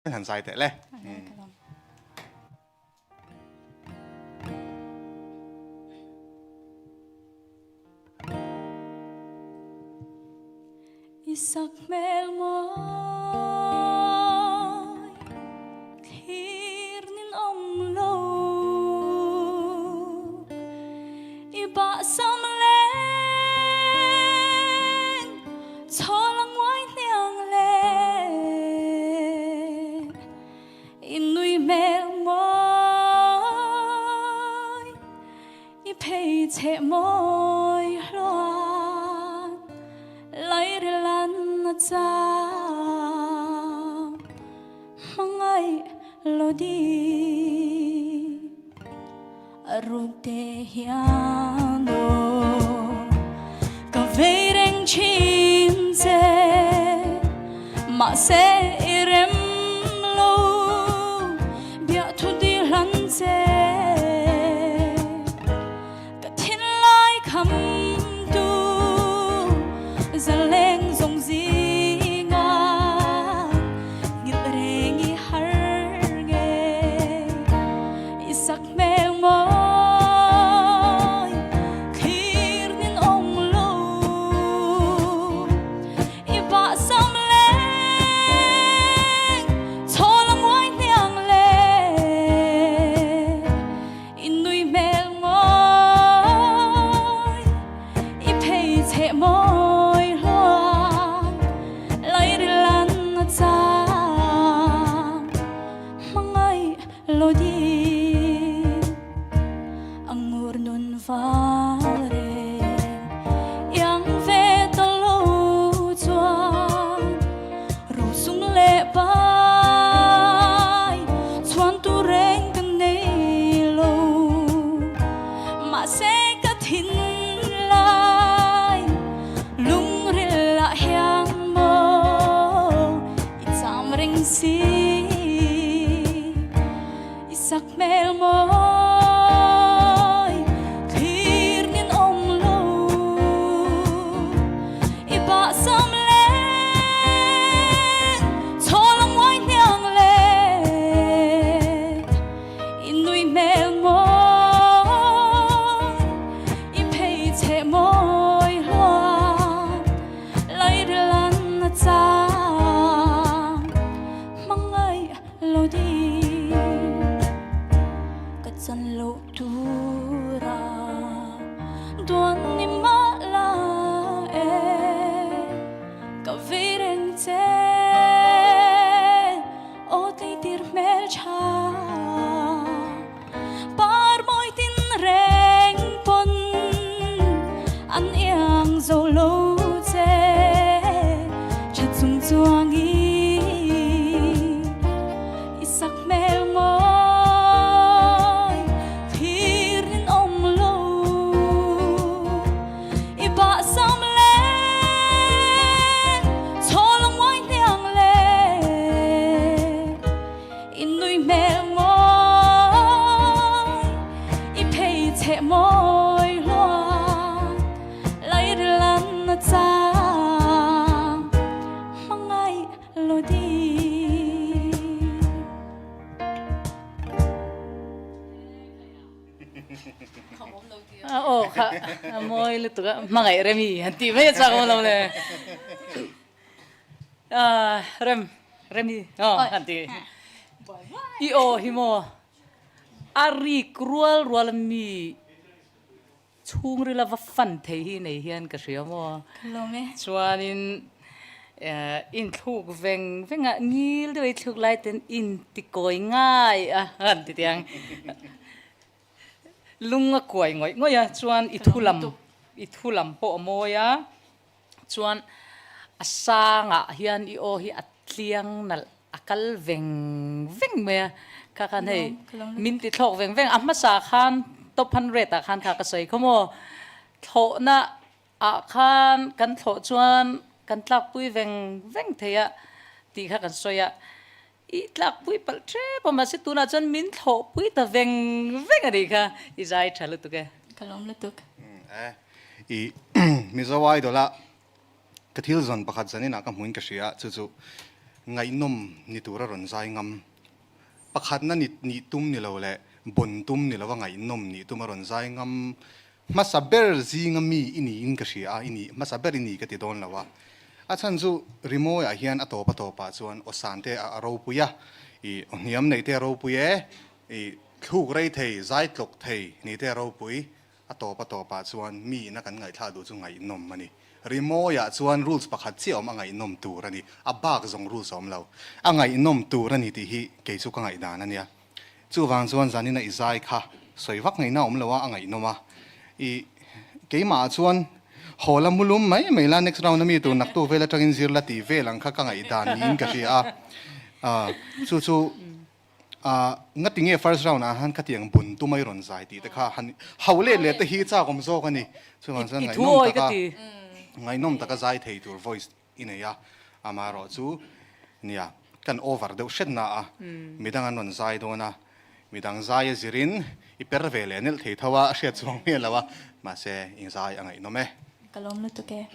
Han zai teh le. Isak hmel mawi thlir nin awm lo I bahsam leng Chhawl a nguai hniang le I nui hmel mawi I phei cheh mawi hluan Lairil an a cham Hmangaih lo di A ruk te hian aw ka vei reng thin che mahse i rem lo biah thu di hlan che ka thinlai kham tu zaleng zawng zinga nghilh reng i har nge i sak hmel mawi thlir nin awm lo i bahsam leng chhawl a nguai hniang le i nui hmel mawi i phei cheh mawi hluang lairil an a chang hmangaih lo ding a ngur nun val reng iang ve ta lo chuan ro sung leh pai chuan tu reng ka nei lo mahse ka thin lai lungril ah hian maw i cham reng si i sak hmel mawi thlir nin awm lo i bahsam leng chhawl a nguai hniang le i nui hmel mawi i phei cheh mawi hluan lairil an a chang hmangaih lo ding ka chan loh tura duan ni mah la e ka vei reng che aw tleitir hmel tha par mawi tin reng pawn an iang zo lo che tha chung chuang i i sak hmel mawi thlir in awm lo i bahsam leng chhawl a nguai hniang le i nui hmel mawi i phei cheh mawi hluan lairil an a chang hmangaih lo di. Aw kha a mawi lutuk a hmangaih remi han tih mai a chak awm lo le. Rem remi aw han ti i aw hi maw a rik rual rual mi chhungril a va fan thei hi nei hian ka hria maw chuanin inthluk veng veng a ngil deuh a i thluk lai ten intikawi ngai a han ti tiang. Lung a kuai ngawih ngawih a, chuan i thu lam i thu lam pawh a mawi a, chuan a sangah hian i aw hi a tliang nalh a kal veng veng mai a, kha khan hei min ti thlawk veng veng a hmasa khan top 100 ah khan kha ka sawi khaw maw thlawhna ah khan kan thlawh chuan kan tlakpui veng veng thei a tih kha kan sawi a. I tlakpui palh tep a, mahse tunah chuan min thlawhpui ta veng veng a nih kha, i zai tha lutuk e. Ka lawm lutuk. E, i Mizo Idol a ka thil zawn pakhat zanin ah ka hmuin ka hria, chu chu Ngaihnawm ni tura rawn zai ngam. Pakhatna ni nih tum ni lo leh bon tum ni lova ngaihnawm nih tum a rawn zai ngam hmasa ber zinga mi i niin ka hria a, i nih hmasa ber i ni ka ti dawn lo a. A chhan chu rimawiah hian a tawp a tawpah chuan aw san te a ropui a, i aw hniam neih te a ropui e, i thluk rei thei, zai tlawk thei nih te a ropui. A tawp a tawpah chuan mi ina kan ngaihthlak duh chu ngaihnawm a ni. Rimawiah chuan rules pakhat chiah awm a ngaihnawm tur a ni. A bak zawng rules a awm lo. A ngaihnawm tur a ni tih hi kei chu ka ngaihdan a nia. Chuvang chuan zanina i zai kha sawi vak ngaihna a awm lo a, a ngaihnawm a. I keimahah chuan haw la mulum mai mai la next round a mi tur naktuk vel atangin zir la tih vel ang kha ka ngaihdan niin ka hria a. Chu chu Ah, ngati nge first round ah han khatiang bun tumai rawn zai tih te kha han hau let leh te hi chak awm zawk a ni. Chuvang chuan ngaihnawm taka ngaihnawm taka zai thei tur voice i nei a, amaherawh chu nia kan over deuh hret na a, midang an rawn zai dawn a, midang zai a zirin i per ve leh nelh thei tho a, a hriat chuang miah lo a, mahse i zai a ngaihnawm e. Ka lawm lutuk e.